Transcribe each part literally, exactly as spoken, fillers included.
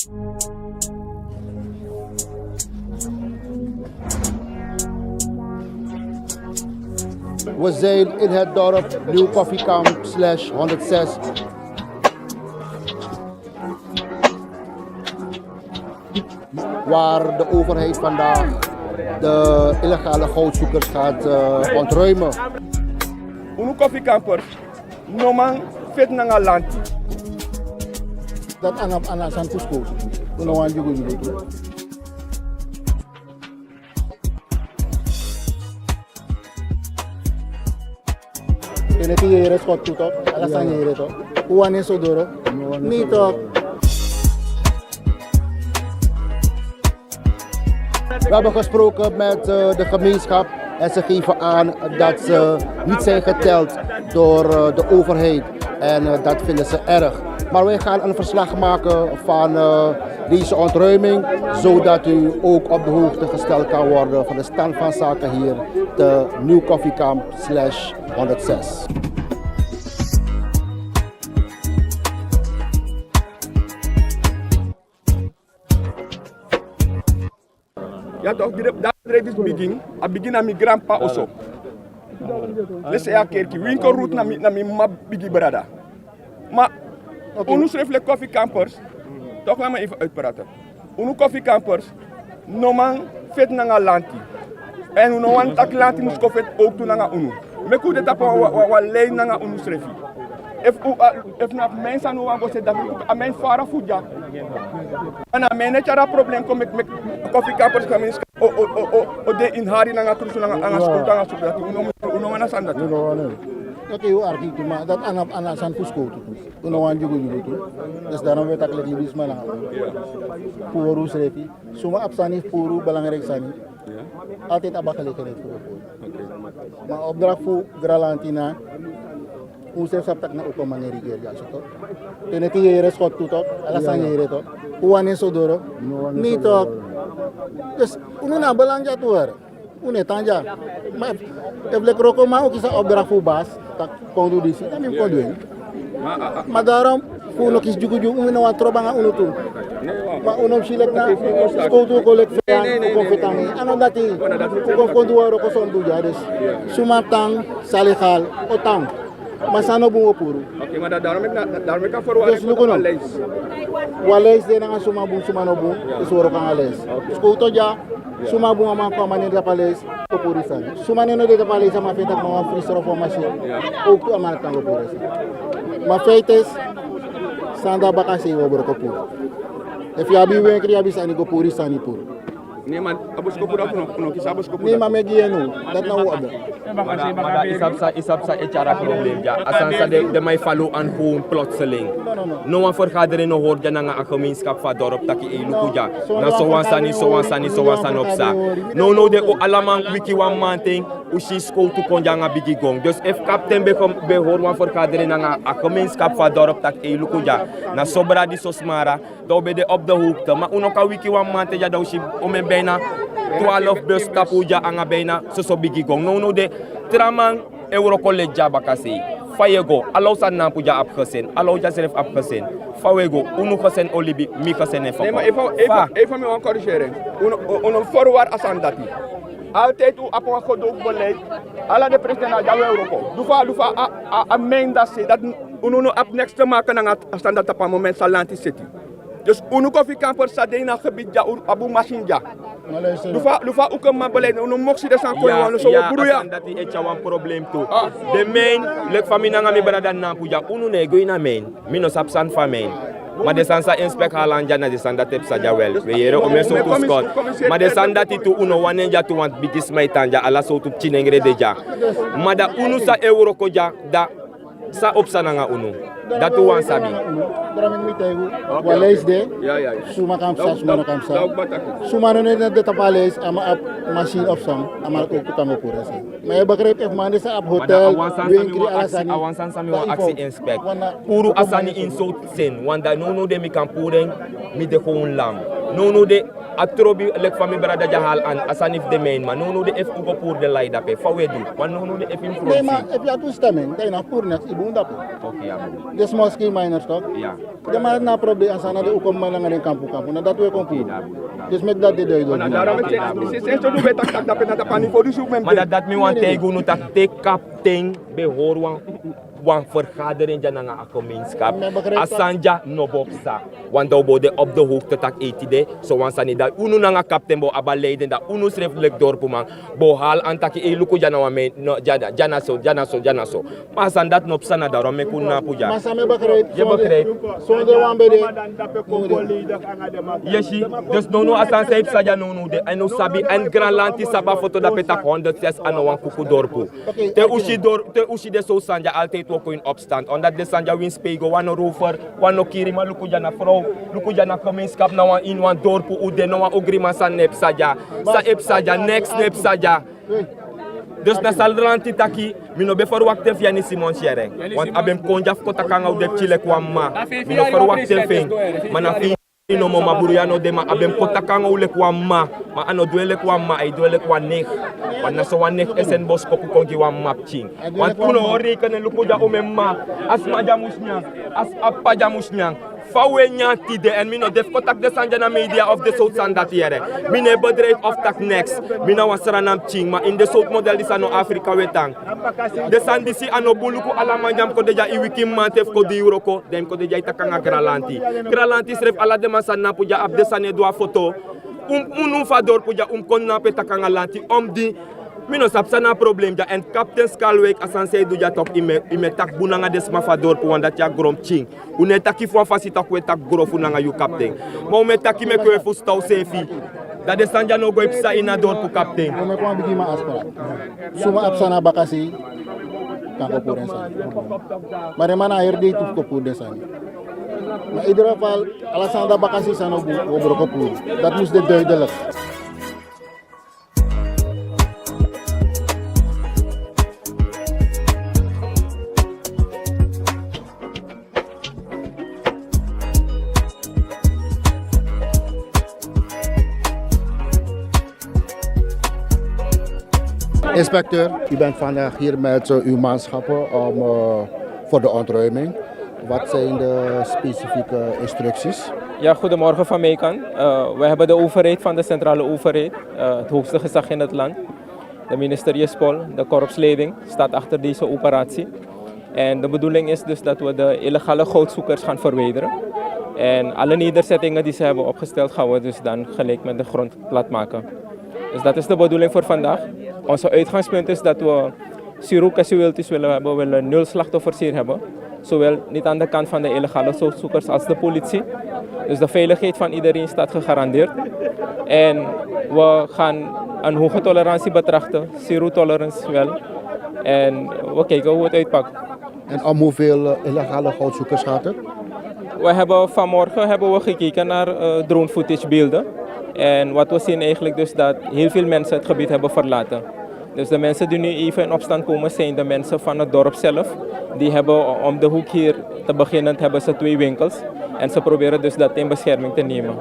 We zijn in het dorp Nieuw Koffiekamp slash honderd zes, waar de overheid vandaag de illegale goudzoekers gaat eh, ontruimen. Unu Koffiekampers, no man feti nanga lanti. Dat ana ana san fu skow. Unu wan jugu jugu tu. Eneti yere skot tu tok, ala san yere tok. Uwan en sodoro. Ni tok. We hebben gesproken met eh, de gemeenschap en ze geven aan dat ze niet zijn geteld door eh, de overheid. En eh, dat vinden ze erg. Maar wij gaan een verslag maken van eh, deze ontruiming, zodat u ook op de hoogte gesteld kan worden van de stand van zaken hier te Nieuw Koffiekamp slash honderd zes. Ya toch, dati dreifi bigin, a bigin na mi granpa oso. Lese ya kerki, winkel route na mi, na mi mama bigi brada. Ma, unu srefi leki Koffiekampers, toch laat me even uitpraten. Unu Koffiekampers, no man feti nanga lanti. En unu no wani taki lanti mus kon feti ook tu nanga unu. Meki un de tapu wan, wan, wan lijn nanga unu srefi. Efu, a, efu na fu mi sani un wani go seti dati, a mi fara fu dya. Ana mi no e tyari a problem kon meki, meki Koffiekampers gemeenschap o, o, o, o, o de in hari nanga krusu nanga, nanga skowtu nanga suku dati. Un no, un no wani a sani dati. Oké, yu arki tu, ma dati ana, ana sani fu skowtu tu. Un no wani dyugudyugu tu. Dus daarom we taki leki libisma nanga un. Fu hori un srefi. Suma abi sani fu puru, belangrijk sani. Altijd abi a gelegenheid fu puru. Ma opdracht fu Gralantina, un srefi sabi taki na opo man e rigeri dyaso tok. Te neti yere skot tu tok, ala sani yere tok. Un wani en so doro? Ni tok. Dus unu na belang dya tu weri. Un no e tan dya. Ma efu leki wrokoman un kisi a opdracht fu basi, taki kon du disi, dan mi mus kon du en. Ma daarom fu un no kisi dyugudyugu, un no wani trobi nanga unu tu. Ma un no mus si leki na skowtu kon leki feya, un kon feti nanga en. A no dati, un kon fu kon du wan wroko san un du dya. Dus suma abi tan, san legal, o tan. Ma san no bun un o puru. Oké, ma dati daarom meki na, daarom meki a voorwaarde. Dus luku no. Wan lijst de nanga suma bun, suma no bun, dus un o wroko nanga lijst. Skowtu o dya, suma bun a man kon, a man no de tapu a lijst, go puru sani. Suma no de tapu a lijst, a man feni taki a man wani fristel fu wan masin. Ook tu a man kan go puru sani. Ma feit is, san de na bakasei un o wroko puru. Efu yu abi wenkri, yu abi sani, go puru sani puru. Ne ma a boskopu dati un no, un no kisi a boskopu dati. Ne ma mi e gi yu en now, dati na un abi. Ma dati, ma dati, yu sabi san, yu sabi san e tyari a problem dya. A sani san den, den man e falo en gewoon plotseling. No, no, no. No wan vergadering no hori dya nanga a gemeenschap fu a dorp taki ei luku dya. Na so wan sani, so wan sani, so wan sani o psa. Nownow den o ala man wiki wan mamanten, un si skowtu kon dya nanga bigi gon. Dus efu kapten ben, ben hori wan vergadering nanga a gemeenschap fu a dorp taki ei luku dya. Na so bradi, so smara. Dan un ben de op de hoogte. Ma un no kan wiki wan mamanten dya dan un si omeni bijna twaalf bus tapu un dya nanga bijna soso bigi gon. Nownow den tra man e wroko leti dya bakasei. Fa yu e go? Ala un sani na tapu dya abi gesin. Ala un dya srefi abi gesin. Fa un e go? Unu gesin o libi, mi gesin e foko. Ne ma efu, efu, efu mi wani corrigeren. Un no, un no mus verwar a sani dati. Altijd un abi wan gedoog beleid. Ala den president na dya un e wroko. Luku fa, luku fa a, a, a mi dati sei dati unu no abi niks te maken nanga a sani dati tapu a moment san lanti seti. Dus unu Koffiekampers san de ini a gebied dya, un abi un masin dya. Luku fa, luku fa un kan man beleid, un no moksi den sani kon ini wan, so un o bruya. A sani dati e tyari wan problem tu. Den men, leki fa mi nanga mi brada na tapu dya, unu no e go ini a men. Mi no sabi sani fu a men. Ma den sani san inspek halan dya na den sani dati e psa dya wel. We yere omeni sortu skowtu. Ma den sani dati tu un no wani en dya tu, want bigi sma e tan dya, ala sortu pikinengre de dya. Ma dan unu san e wroko dya, dan san o psa nanga unu? Dati un wani sabi. Dati meki mi taigi unu. Wan lijst de. Suma kan psa, suma no kan psa. Suma no de tapu a lijst, a man abi masin of san, a man ook kan go puru sani. Ma yu e begrijp, efu man de san abi hotel, winkri, ala sani. A wan sani san mi wani aksi inspek. Puru a sani ini sortu sen, want dan nownow de mi kan puru en, mi de gewoon lam. Nownow de, a trobi leki fa mi brada dya hali a sani fu den main man. Nownow de, efu un go puru den lai dape, fa un e du? Wan nownow de, efu mi... Nee, ma fronsi, efu yu abi toestemming, dan yu no puru neks, yu bun dape. Oké, ya, bun. Den small scale miners toch? Ya. Den man na problem, a sani na den un kon man nanga den kampu kampu. Na dati un e kon puru. Oké, ya, bun. Dus meki dati de duidelijk. Ma na dati... Ma na dati mi wani taigi unu taki te kapten ben hori wan wan vergadering dya nanga a gemeenschap. A sani dya no bo psa. Want dan un bo de op de hoogte taki ete de, so wan sani dan unu nanga kapten bo abi a leiden, dan unu srefi leki dorpuman bo hali an taki ei, luku dya na wan men, no, dya na, dya na so, dya na so, dya na so. Ma a sani dati no psa, na dati meki un no abi dya. Ma san mi e begrijp, yu e begrijp, sonde wan ben de. Yu e si, dus nownow a sani san e psa dya nownow de, èn un sabi, èn Granlanti sabi a foto dape taki honderd zes a no wan kuku dorpu. Te un si dor-, te un si den sowtu sani dya, altijd wi o kon ini opstand. Omdat den sani dya winsi pe yu go, wan no rover, wan no kiri, ma luku dya na frow, luku dya na gemeenschap na wan, ini wan dorpu un de, no wan ogriman sani no e psa dya. San e psa dya? Neks no e psa dya. Dus na san Lanti taki, mi no ben ferwakti en fu Yeni Simons yere. Want a ben kon dya fu kon taki nanga un de pikin leki wan mma. Mi no ferwakti en fu en. Ma na fu en nomo, ma bruya no de, ma a ben kon taki nanga un leki wan mma. Ma a no du en leki wan mma, a e du en leki wan neef. Want na so wan neef e seni boskopu kon gi wan mma pikin. Want un no o reikeni en, luku dya, un mma, a sma dya mus nyan, a p'pa dya mus nyan. Fa un e nyan tide, èn mi no de fu kon taki den sani dya na media of den sowtu sani dati yere. Mi no e bedrijf of taki neks. Mi na wan Sranan pikin, ma ini den sowtu model disi a no Afrika un e tan. Den sani disi a no bun. Luku ala man dya mus kon de dya, yu wiki mamanten fu kon du yu wroko, dan yu mus kon de dya e taki nanga Granlanti. Granlanti srefi, ala den man san na pu dya abi den sani e du a foto. Un, unu fu a dorpu dya un mus kon na pu e taki nanga lanti. Omdi mi no sabi san na a problem dya. Èn kapten Skalwijk, a sani san yu du dya, toku yu mu e, yu mu e taki bun nanga den sma fu a dorpu, want dati a gron pikin. Un no e taki fu wan fasi taki un e taki grofu nanga yu, kapten. Ma un mu e taki meki un e fusutan unseefi. Dan den sani dya no go e psa ini a dorpu, kapten. Un meki wan bigiman afspraak. Suma abi sani na bakasei, kan go puru en sani. Ma den man na heri dei tu fu go puru den sani. Ma in ieder geval, ala sani dati bakasei san no bun, un o broko puru. Dati mus de duidelijk. Inspecteur, u bent vandaag hier met, eh, uw manschappen om, eh, voor de ontruiming. Wat zijn de specifieke instructies? Ja, goedemorgen van mijn kant. Eh, we hebben de overheid van de centrale overheid, eh, het hoogste gezag in het land, de minister Jespol, de korpsleiding staat achter deze operatie. En de bedoeling is dus dat we de illegale goudzoekers gaan verwijderen. En alle nederzettingen die ze hebben opgesteld, gaan we dus dan gelijk met de grond plat maken. Dus dat is de bedoeling voor vandaag. Onze uitgangspunt is dat we zero casualties willen hebben, we willen nul slachtoffers hier hebben. Zowel niet aan de kant van de illegale goudzoekers als de politie. Dus de veiligheid van iedereen staat gegarandeerd. En we gaan een hoge tolerantie betrachten, zero tolerance wel. En we kijken hoe het uitpakt. En om hoeveel, eh, illegale goudzoekers gaat het? We hebben, vanmorgen hebben we gekeken naar, eh, drone footage beelden. En wat we zien eigenlijk dus dat heel veel mensen het gebied hebben verlaten. Dus de mensen die nu even in opstand komen zijn de mensen van het dorp zelf. Die hebben om de hoek hier, te beginnen hebben ze twee winkels. En ze proberen dus dat in bescherming te nemen.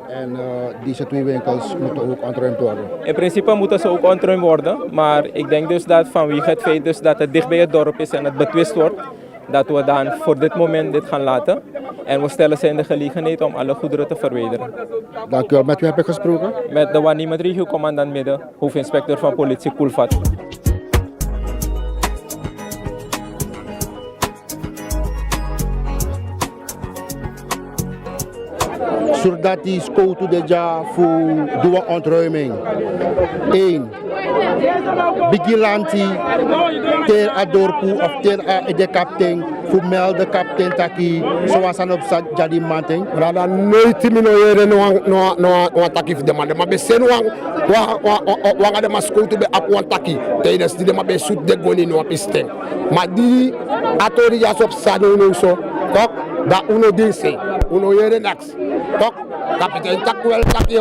En, eh, deze twee winkels moeten ook ontruimd worden? In principe moeten ze ook ontruimd worden. Maar ik denk dus dat vanwege het feit dus dat het dicht bij het dorp is en het betwist wordt, dat we dan voor dit moment dit gaan laten. En we stellen ze in de gelegenheid om alle goederen te verwijderen. Dank u wel. Met wie heb ik gesproken? Met de waarnemend regiocommandant Midden, hoofdinspecteur van politie Koelvat. Surdati skowtu de dya fu du wan ontruiming. Een. Bigi lanti teri a dorpu of teri a ede kapten fu melde kapten taki sowan sani o psa dya di mamanten. Brada, noiti mi no yere no wan, no wan, no wan, no wan taki fu den man. Den man ben seni wan, wan, wan, wan, wan anga den man skowtu ben abi wan taki. Tijdens di den man ben sutu den goni ini wan pisiten. Ma di a tori dya so psa nownow so, tok, dan un no denki, un no yere neks. Tok, kapiten taki wel taki,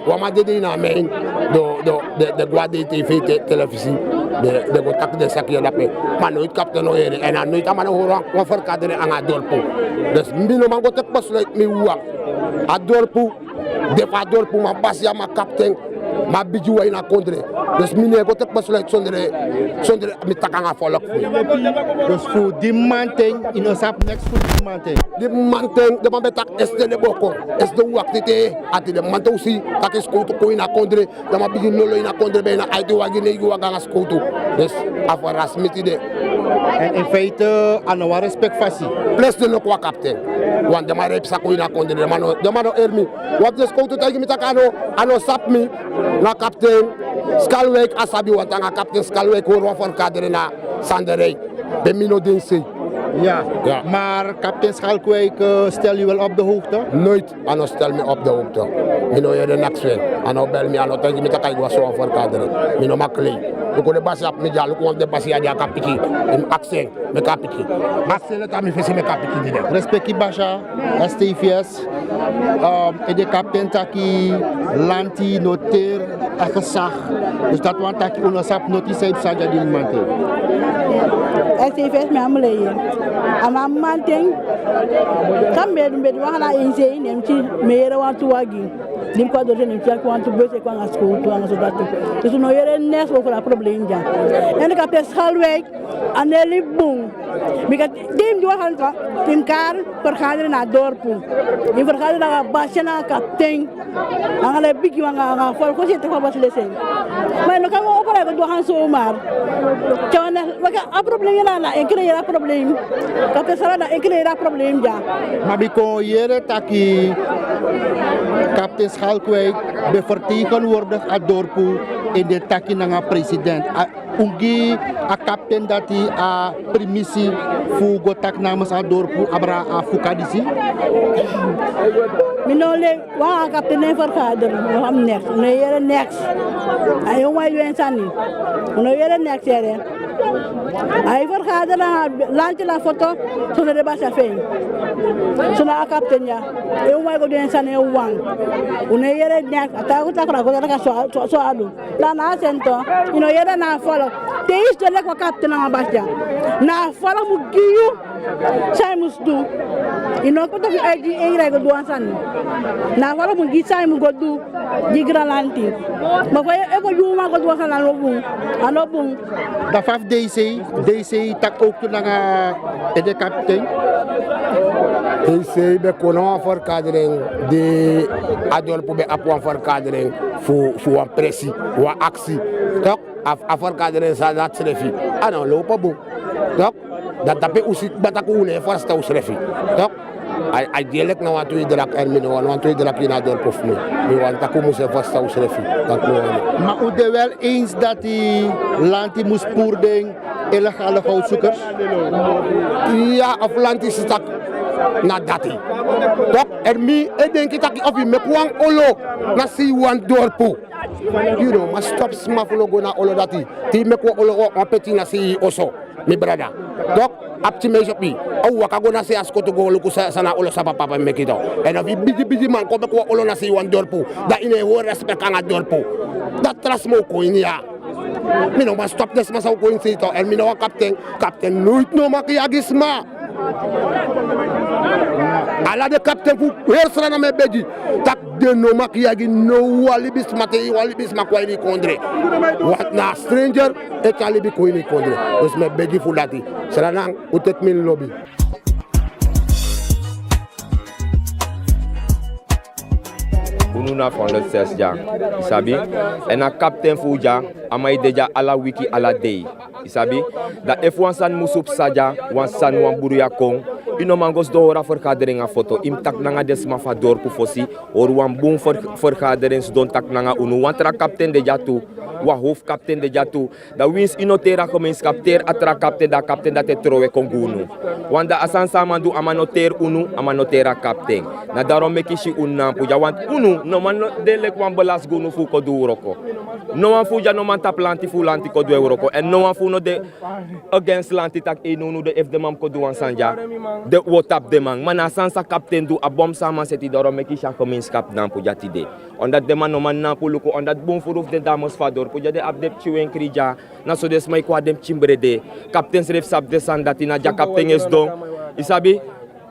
wan man dede ini a mijn, den, den, den, den go na DTV te-, telefisi. Den go taki den saki ya dape. Ma noiti kapten no yere, èn a noiti a man no hori wan ferkadere nanga a dorpu. Dus mi no man go teki besluit mi wawan. A dorpu de fu a dorpu, ma basi ya, ma kapten, ma bigi wan ini a kondre. Dus mi no e go teki besluit sondre, sondre mi taki nanga folk fu mi. Dus fu di manten yu no sabi neks fu di manten. Di manten den man ben taki este de boko, este wakti te, ati den manten o si taki skowtu kon ini a kondre. Dan man bigin lolo ini a kondre, ben na aiti wagi, neigi wagi nanga skowtu. Dus a fu a rasmiti de. En in feite a no wan respek fasi. Plus den no kon a kapten. Wan den man repi sako ini a kondre, den man no, den man no eri mi. Wan den skowtu taigi mi taki a no, a no sabi mi. Na kapten Skalwijk a sabi, want nanga kapten Skalwijk hori wan ferkadere na Sanderij. Ben mi no denki sei. Ya. Maar kapten Schalkwijk stel yu wel op de hoogte? Noiti a no stel mi op de hoogte. Mi no yere neks fu en. A no bel mi, a no taigi mi taki a e go a so wan ferkadere. Mi no man klei. Luku den basi abi mi dya, luku wan fu den basi ya di a kan piki. Yu mus aksi en, meki a piki. Aksi en leti a mi fesi, meki a piki di de. Respeki basi, S T V S. Ede kapten taki lanti no teri a gezag. Dus dati wani taki un no sabi noti san yu psa dya di manten. S T V S, mi a mus lei. A man manten, kan mi e du, mi e du wan hala en sei, ne mi si, mi e yere wantu wagi. Di mi kon a dorpu, ne mi si taki wantu besi e kon nanga skowtu nanga so dati. Dus un no yere neks over a problem dya. En kapten Schalwijk, a no e libi bun. Bika te yu mus du wan sani, yu mus kari fergadering na dorpu. Yu mus fergadering nanga basi nanga kapten. Nanga den bigi wan nanga, nanga folk, fosi yu e teki wan basi lesi en. Ma yu no kan go opo dati go du wan sani zomaar. Te wan na, waka a problem ya, na en kiri a problem. Kapten Sala na en kiri a problem dya. Ma bika un yere taki kapten Schalkwijk ben vertegenwoordig a dorpu, en den taki nanga president. Un gi a kapten dati a primisi fu go taki namens a dorpu abra a fuka disi? Mi no lei wan a kapten no e fergaderi, no abi neks, no e yere neks. A en wan e du en sani. No yere neks yere. A e fergaderi nanga lanti na foto, sondro den basi a fu en. Sondro a kapten ya. En wan e go du en sani en wan. Un no e yere neks, a taki un taki na go taki so, so, so a du. Dan na a sento, yu no yere na a folk. Te yu sidon leki wan kapten nanga basi ya, na a folk mus gi yu san yu mus du. Yu no poti fu yu eigi, eigi dati go du wan sani. Na a folk mus gi san yu mus go du gi granlanti. Ma fa yu e go gi wan man go du wan sani, a no bun. A no bun. Dan fa fu D C, D C taki ook tu nanga ede kapten. D C ben kon na wan fergadering di a dorpu ben abi wan fergadering fu, fu wan presi, wan aksi. Tok, a, a fergadering san dati srefi a no lobi bun. Tok, dati dape un si kba taki un no e ferstan unsrefi. Tok, a, a e leki na wantu yu draki, èn mi no wani wantu yu draki ini a dorpu fu mi. Mi wani taki un mus e ferstan unsrefi. Dati mi wani. Ma un de wel eens dati lanti mus puru den illegale goudzoekers? Ya, a fu lanti si taki na dati. Tok, èn mi e denki taki efu yu meki wan olo na sei wan dorpu, yu no man stop sma fu no go na olo dati. Te yu meki wan olo, wan peti na sei yu oso, mi brada. Tok, a pikin meisje, a o waka go na sei a skoto go luku san, san na olo san papa meki, tok. Èn efu yu bigi bigi man kon meki wan olo na sei wan dorpu, dan yu no e hori respek nanga dorpu. Dan tra sma o kon ini ya. Mi no man stop den sma san o kon ini sei, tok. Èn mi na wan kapten, kapten noiti no man kiri agi sma. Ala den kapten fu heri Sranan, mi e begi taki den no man kiri agi no wan libisma, te wan libisma kon a ini yu kondre. Want na stranger e tyari libi kon ini yu kondre. Dus mi e begi fu dati. Sranan, un teki mi lobi. Unu na fu honderd zes dya, yu sabi. Èn a kapten fu un dya, a man e de dya ala wiki, ala dei, yu sabi. Dan efu wan sani musu psa dya, wan sani, wan bruya kon, yu no man go sidon hori a fergadering a foto. Yu mus taki nanga den sma fu a dorpu fosi, hori wan bun fer-, fergadering, sidon taki nanga unu. Wan tra kapten de dya tu, wan howfu kapten de dya tu. Dan winsi yu no teri a gemeenskap, teri a tra kapten, dan a kapten dati e trowe kon gi unu. Want dan a sani san a man du, a man no teri unu, a man no teri a kapten. Na daarom meki yu si unu nanpu dya, want unu no man no de leki wan belasi gi unu fu un kon du un wroko. No wan fu un dya no man tapu lanti fu lanti kon du en wroko. Èn no wan fu un no de against lanti taki ei, no, unu de efu den man mus kon du wan sani dya. den wi o tapu den man. Ma na a sani san kapten du, a bom san a man seti, doro meki i si a gemeenskap nampu dya tide. Omdat den man no man nampu luku, omdat bun furu fu den dames fu a dorpu dya, den abi den pikin wenkri dya. Na so den sma e kon na den pikin brede. Kapten srefi sabi den sani dati, na dya kapten e sidon. I sabi?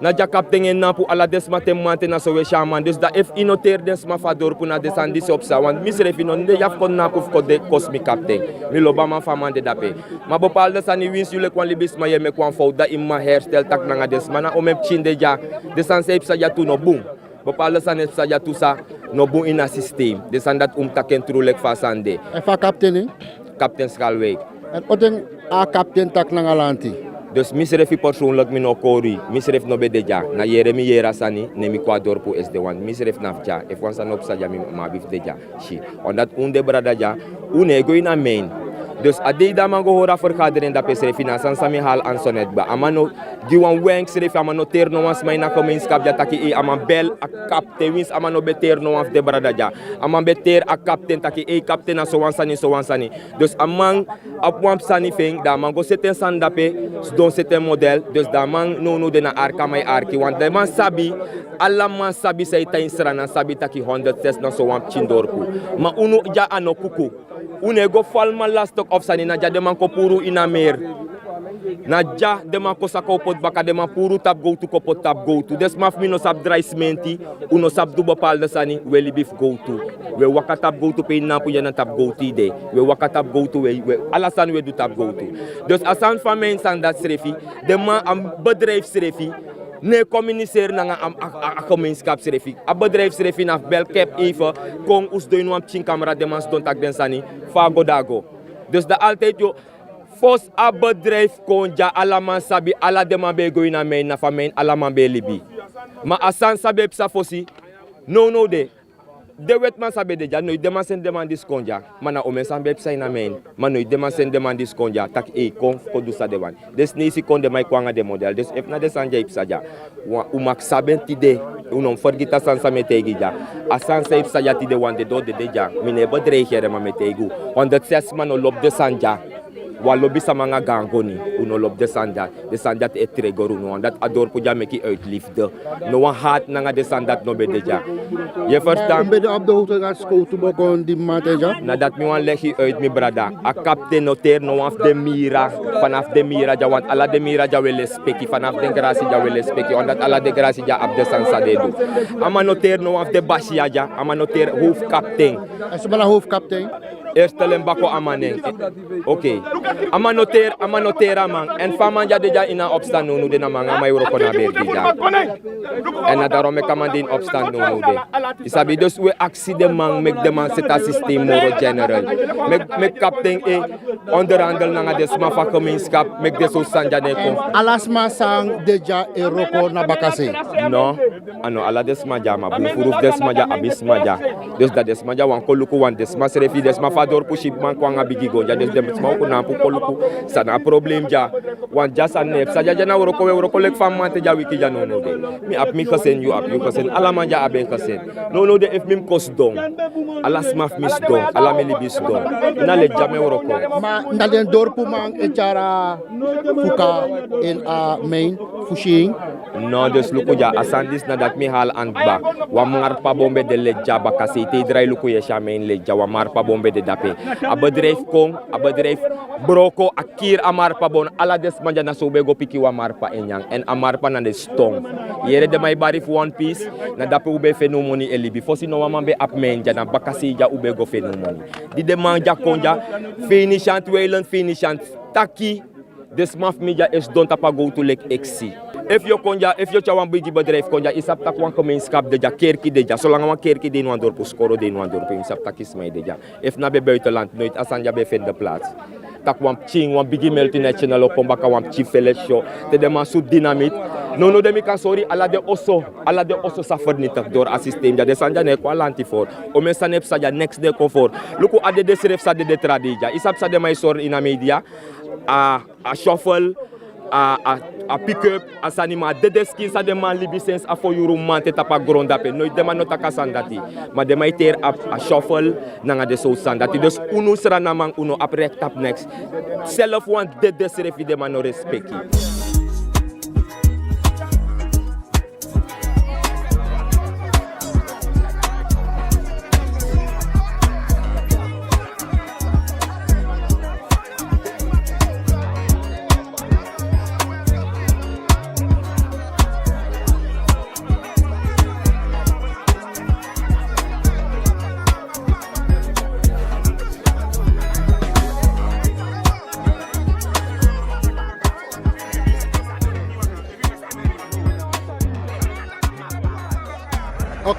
Na dya kapten e nampu ala den sma te mamanten, na so wi e si a man. Dus da efu i no teri den sma fu a dorpu, na den sani disi o psa. Want mi srefi no de dya fu kon nampu fu kon de kosi mi kapten. Mi lobi a man fu a man de dape. Ma bepaalde sani, winsi yu leki wan libisma yu e meki wan fowtu, da i mu man herstel taki nanga den sma na omen pikin de dya. Den sani san e psa dya tu no bun. Bepaalde sani e psa dya tu san no bun ini a systeem. Den sani dati un mu taki en tru leki fa a sani de. Efu a kapten en? Kapten Skalwijk. Èn o den a kapten taki nanga lanti? Dus mi srefi persoonlijk mi no kori, mi srefi no ben de dya. Na yere mi yere a sani, ne mi kon a dorpu S D wan. Mi srefi na fu dya. Efu wan sani no psa dya, mi mu abi fu de dya. Si. Omdat un de brada dya, un no e go ini a mijn. Dus a dei di a man go hori a vergadering dape srefi, na a sani san mi hali a sonet kba. A man no gi wan wenk srefi, a man no teri no wan sma ini a gemeenskap dya taki ei, a man bel a kapten, winsi a man no ben teri no wan fu den brada dya. A man ben teri a kapten taki ei kapten, na so wan sani, so wan sani. Dus a man abi wan sani fu en, da a man go seti en sani dape, sidon seti en model. Dus da a man nownow de na arki a man e arki. Want den man sabi, ala man sabi san e tan ini Sranan sabi taki honderd zes na so wan pikin dorpu. Ma unu dya a no kuku. Un no e go fu ala man lastig of sani, na dya den man kon puru unu ini a meri. Na dya den man kon saka un poti baka, den man puru tapu gowtu kon poti tapu gowtu. Den sma fu mi no sabi drai simenti, un no sabi du bepaalde sani, un e libi fu gowtu. Un e waka tapu gowtu, pe ini nampu dya na tapu gowtu i de. Un e waka tapu gowtu, un e, un e, ala sani un e du tapu gowtu. Dus a sani fu a mijn sani dati srefi, den man a bedrijf srefi, no e communiceren nanga a, a, a, a gemeenskap srefi. A bedrijf srefi na fu bel kep even, kon un sidon ini wan pikin kamra, den man sidon taki den sani, fa a go da a go. Dus da altijd yu, fosi a bedrijf kon dya, ala man sabi, ala den man ben e go ini a mijn, na fu a mijn ala man ben e libi. Ma a sani san ben e psa fosi, nownow de, den wetiman san ben de dya, noiti den man seni den man disi kon dya. Ma na omen sani ben e psa ini a mijn. Ma noiti den man seni den man disi kon dya taki ei, kon, kon du san den wani. Den Sineisi kon, den man e kon nanga den model. Dus efu na den sani dya e psa dya, wan, un mag sabi en tide. Un no mu fergiti a sani san mi e taigi dya. A sani san e psa dya tide, wan dede o dede dya. Mi no e bedreigi en, ma mi e taigi un. Honderd zes man no lobi den sani dya. Wan lobi sama nanga gaan goni. Un no lobi den sani dya. Den sani dati e trigger unu, omdat a dorpu dya meki uit liefde. No wan haat nanga den sani dati no ben de dya. Yu e ferstan? Un ben de op de hoogte dati skowtu begon di mamanten dya? Na dati mi wani legi uit, mi brada. A kapten no teri no wan fu den mira. Fanafu den mira dya, want ala den mira dya un e lespeki. Fanafu den grasi dya un e lespeki, omdat ala den grasi dya abi den sani san den e du. A man no teri no wan fu den basiya dya. A man no teri, hoofdkapten. Èn suma na hoofdkapten? Eerste len bako a man nen. Oké. A man no teri, a man no teri a man. Èn fa a man dya de dya ini a opstand nownow de, na mi nanga a man e wroko na a bergi dya. Èn na daarom meki a man de ini opstand nownow de. I sabi, dus un e aksi den man, meki den man seti a systeem moro general. Meki, meki kapten e onderhandel nanga den sma fu a gemeenskap, meki den sowtu sani dya no e kon. Ala sma san de dya e wroko na bakasei? No. A no ala den sma dya, ma bun furu fu den sma dya abi sma dya. Dus da den sma dya wani kon luku, want den sma srefi, den sma fu a dorpu, sibi man kon nanga bigi gon dya. Dus den sma o kon nampu kon luku san na a problem dya. Want dya sani no e psa dya. Dya na wroko, un e wroko leki fa mamanten dya, wiki dya nownow de. Mi abi mi gezin, yu abi yu gezin, ala man dya abi en gezin. Nownow de efu mi mu kon sidon, ala sma fu mi sidon, ala mi libi sidon. Ini a leti dya mi e wroko. Ma na den dorpuman e tyari a fuka ini a mijn fu si en? No, dus luku dya, a sani disi na dati mi hali anda kba. Wan marpa bon ben de leti dya bakasei, te i drai luku yu e si a mijn leti dya, wan marpa bon ben de dape. A bedrijf kon, a bedrijf broko, a kiri a marpa bon, ala den sma dya, na so un ben go piki wan marpa e nyan. Èn a marpa na den ston. Yere den man e bari fu wan piece, na dape un ben feni un moni e libi. Fosi no wan man ben abi mijn dya, na bakasei dya un ben go feni un moni. Di den man dya kon dya, Feinishant, Weiland Feinishant taki den sma fu mi dya e sidon tapu a gowtu leki eksi. Efu yu o kon dya, efu yu o tyari wan bigi bedrijf kon dya, i sabi taki wan gemeenskap de dya, kerki de dya. Solanga wan kerki de ini wan dorpu, skoro de ini wan dorpu, i sabi taki sma e de dya. Efu na ben buitenland, noiti a sani dya ben feni plaats. Taki wan pikin, wan bigi multinational o kon baka wan pikin village so. Te den man sutu dynamiet. Nownow de mi kan sori ala den oso, ala den oso sa vernietig door a systeem dya. Den sani dya no e kon a lanti voor. Omen sani e psa dya, neks no e kon voor. Luku a dede srefi sa dede tra dei dya. I sabi san den man e sori ini a media? A, a shovel, a, a, a pick-up, a sani, ma a dede skin san den man libi sensi a fo yuru mamanten tapu a gron dape. Noiti den man no taki a sani dati. Ma den man e teri a, a shovel nanga den sowtu sani dati. Dus unu Srananman, un no abi recht tapu neks. Zelf wan dede srefi den man no respeki.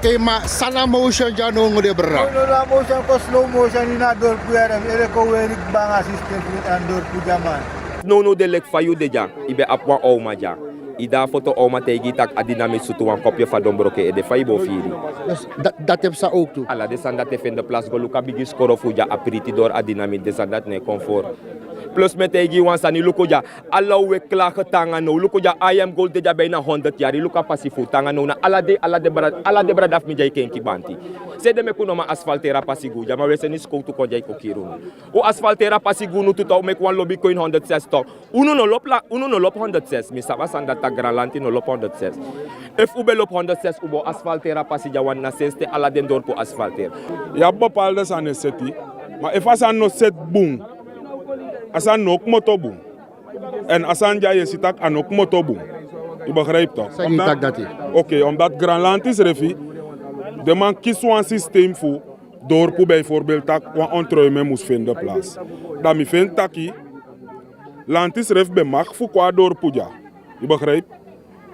Ei, ma san na motion dya now, de brada? No, no, na motion kon slow motion ini a dorpu yere, ere kon weri banga system fu a dorpu dya, man. Now now de leki fa yu de dya, yu ben abi wan oma dya. Yu de a foto, oma taigi yu tak' a dinamit sutu wan kopye fadon, broko en ede, fa yu bo firi? Dus dat, dat heb sa ook tu. Ala den sani dati e feni de plas. Go luku a bigi skoro fu dya, a priti doro, a dinamit, den sani dati no e kon foro. Plus mi e taigi yu wan sani, luku dya. Ala un e klage te nanga now. Luku dya, I M Gold de dya bijna honderd yari. Luku a pasi fu te nanga now. Na ala den, ala den brada, ala den brada fu mi dya e kenki banti. Sanede meki un no man asfalteri a pasi gi un dya, ma un e seni skowtu kon dya e kon kiri unu. Un asfalteri a pasi gi unu tu, un meki wan lobi kon ini honderd zes toch. Unu no lobi la, unu no lobi honderd zes. Mi sabi a sani dati, tak' Granlanti no lobi honderd zes. Efu un ben lobi honderd zes, un bo asfalteri a pasi dya, want na sensi ten ala den dorpu asfalteri. Yu abi bepaalde sani e seti, ma efu a sani no seti bun, a sani no o komoto bun. Èn a sani dya yu e si tak' a no komoto bun. Yu begrijp toch? San yu taki dati? Oké, omdat Granlanti srefi, den man kisi wan systeem fu dorpu, bijvoorbeeld tak' wan ontruiming mus feni de plas. Dan mi feni taki lanti srefi ben mag fu kon a dorpu dya. Yu begrijp?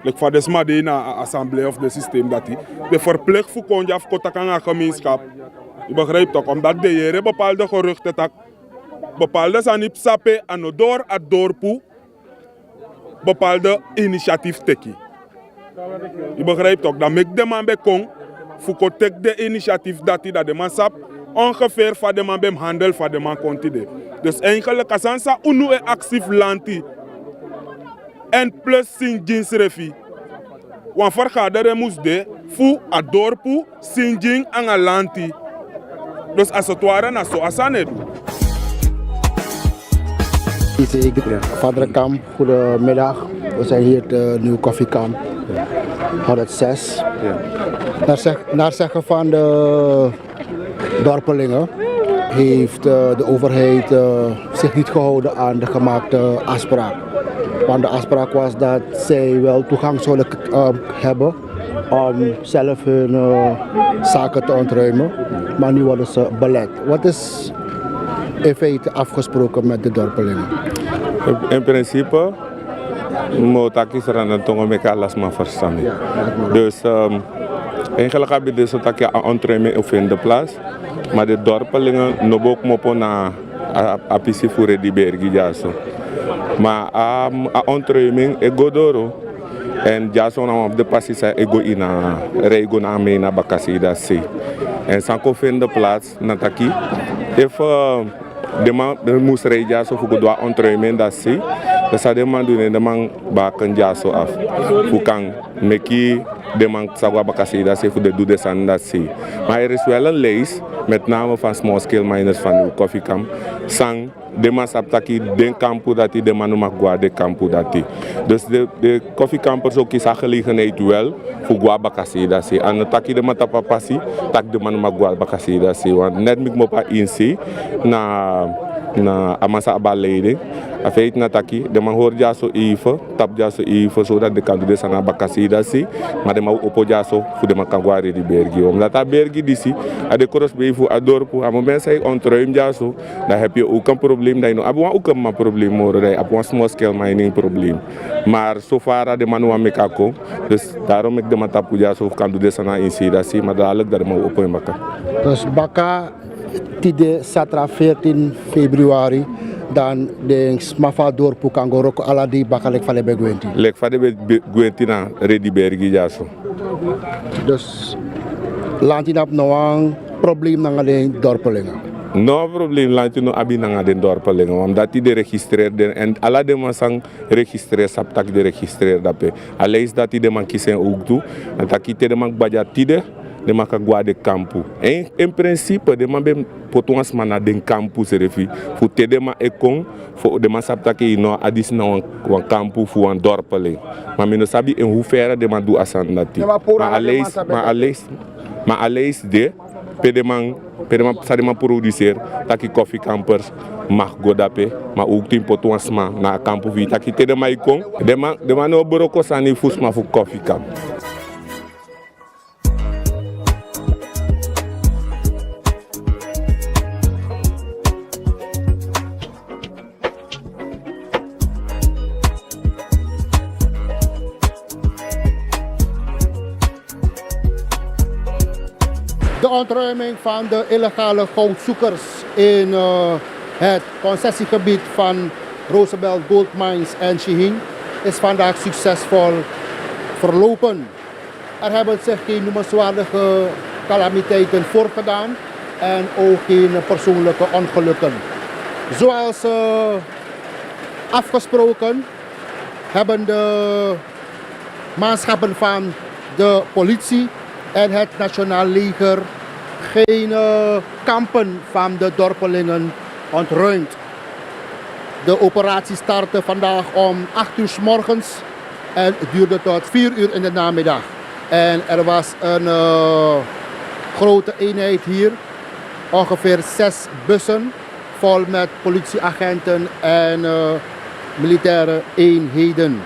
Leki fa den sma de ini a assemblee of den systeem dati, den verplicht fu kon dya fu kon taki nanga a gemeenschap. Yu begrijp toch? Omdat den yere bepaalde geruchten tak' bepaalde sani psa pe a no doro a dorpu, bepaalde initiatief teki. Yu begrijp toch? Dan meki den man ben kon fu kon teki den initiatief dati, dan den man sabi ongeveer fa den man ben mus handel, fa den man kon tide. Dus eigenlijk a sani san unu e aksi fu lanti èn plus Sint-Gin srefi, wan vergadering mus de fu a dorpu, Sint-Gin nanga lanti. Dus als het ware na so a sani e du. Vader Kamp, goedemiddag. We zijn hier te Nieuw Koffiekamp honderd zes. Ja. Naar zeg-, naar zeggen van de dorpelingen heeft, eh, de overheid, eh, zich niet gehouden aan de gemaakte afspraak. Want de afspraak was dat zij wel toegang zullen, eh, hebben om zelf hun, eh, zaken te ontruimen. Maar nu worden ze belet. Wat is in feite afgesproken met de dorpelingen? In, in principe, mi o taki Sranan tongo meki ala sma ferstan mi. Dus, ehm, eigenlijk abi den so taki a ontruiming o feni de plas, ma den dorpelingen no bo kmopo na a, a pisi fu Redi Bergi dyaso. Ma a, a ontruiming e go doro, èn dyaso na wan fu den pasi san e go ini a rei go na a meina Bakaseidasei. Èn san kon feni de plas na taki, efu, eh, den man, den mus rei dyaso fu go du a ontruiming dati sei, dan san den man du, ne den man baken dyaso afu fu kan meki den man sa go a Bakaseidasei fu den du den sani dati sei. Ma er is wel een lijst, met name van small scale miners van Nieuw Koffiekamp, san den man sabi taki den kampu dati, den man no mag go a den kampu dati. Dus den, den Koffiekampers o kisi a gelegenheid wel fu go a Bakaseidasei. A no taki den man tapu a pasi, taki den man no mag go a Bakaseidasei. Want net mi kmopo a ini sei, na, na a man san abi a leiding. A feiti na taki den man hori dyaso even, tapu dyaso even, zodat den kan du den sani a Bakaseidasei. Ma den man o opo dyaso fu den man kan go a Redi Bergi. Omdat a bergi disi, a de krosbei fu a dorpu, a moment san yu ontruim dyaso, dan heb je ook een probleem, dan yu no abi wan Ukuma probleem moro, dan yu abi wan small scale mining probleem. Maar so far den man no wani meki a kon. Dus daarom meki den man tapu dyaso fu kan du den sani a ini sei dati sei, maar dadelijk dan den man o opo en baka. Dus baka tide satra veertien februari, dan den sma fu a dorpu kan go wroko ala dei baka leki fa den ben gwenti. Leki fa den ben gwenti na Redi Bergi dyaso. Dus lanti no abi no wan probleem nanga den dorpelingen? No probleem lanti no abi nanga den dorpelingen, want dati den registreer den, èn ala den man san registreer sabi taki den registreer dape. A lijst dati den man kisi en ook tu, na taki te den man kba dya tide, den man kan go a den kampu. En in principe den man ben poti wan sma na den kampu srefi, fu te den man e kon, fu den man sabi taki no, a disi na wan, wan kampu fu wan dorpeling. Ma mi no sabi in hoeverre den man du a sani dati. Ma a lijst, ma a lijst, ma a lijst de, pe den man, pe den man, san den man produseri, taki Koffiekampers mag go dape, ma ook te yu poti wan sma na a kampu fu yu, taki te den man e kon, den man, den man no o broko sani fu sma fu Koffiekamp. De ontruiming van de illegale goudzoekers in eh, het concessiegebied van Roosevelt Gold Mines en Sheheen is vandaag succesvol verlopen. Er hebben zich geen noemenswaardige calamiteiten voorgedaan en ook geen persoonlijke ongelukken. Zoals eh, afgesproken hebben de manschappen van de politie en het Nationaal Leger geen eh, kampen van de dorpelingen ontruimd. De operatie startte vandaag om acht uur 's morgens en duurde tot vier uur in de namiddag. En er was een eh, grote eenheid hier, ongeveer zes bussen vol met politieagenten en eh, militaire eenheden.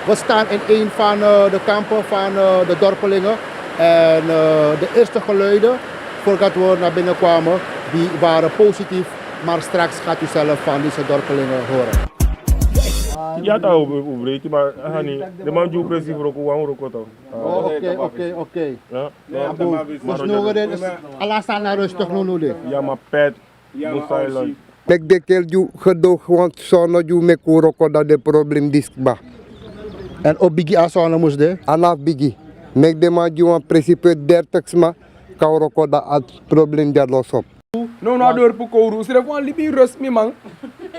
We staan in een van eh, de kampen van eh, de dorpelingen. En eh, de eerste geluiden, voordat we naar binnen kwamen, die waren positief. Maar straks gaat u zelf van deze dorpelingen horen. Ya ta u breiti ma hani de man gi u presi wroko wan wroko to. Oké, oké, oké. Ya. Dus nu we dit is ala staan naar rustig nu nu dit. Ya ma pet. Musa island. Meki den kel gi u gedoogi wan sono gi u meki u wroko dan den problem disi kba. En o bigi a sono mus de. A no abi bigi. Meki den man gi u wan presi pe dertig sma kan wroko dan a problem dya los op. No no a dorpu kowru un srefi wan libi rus mi man.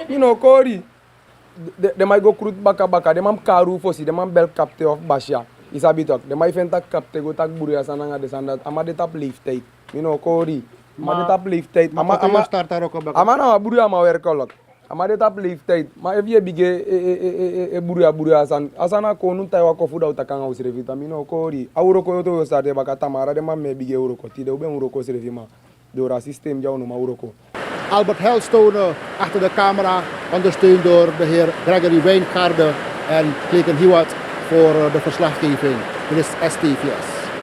Mi no kori. Den man e go krutu baka baka den man mus kari un fosi den man mus bel kapte of basia. Yu sabi tok den man e feni taki kapte go taki bruya sani nanga den sani dati a man de tapu leiftiyd. Mi no kori. A man de tapu leiftiyd. A man na wan bruya man werkolok. A man de tapu leiftiyd ma efu yu e bigin e bruya bruya sani a sani na kownu taiwan kofu dan un taki nanga un srefi tan mi no kori. A wroko yu o to yu o starti e baka tamara den man mus e bigin e wroko tide un ben wroko srefi ma. Dori a sistem dya unu man wroko. Albert Helstone achter de camera, ondersteund door de heer Gregory Wijngaarden en Clayton Hiwat voor de verslaggeving. Dit is S T V S.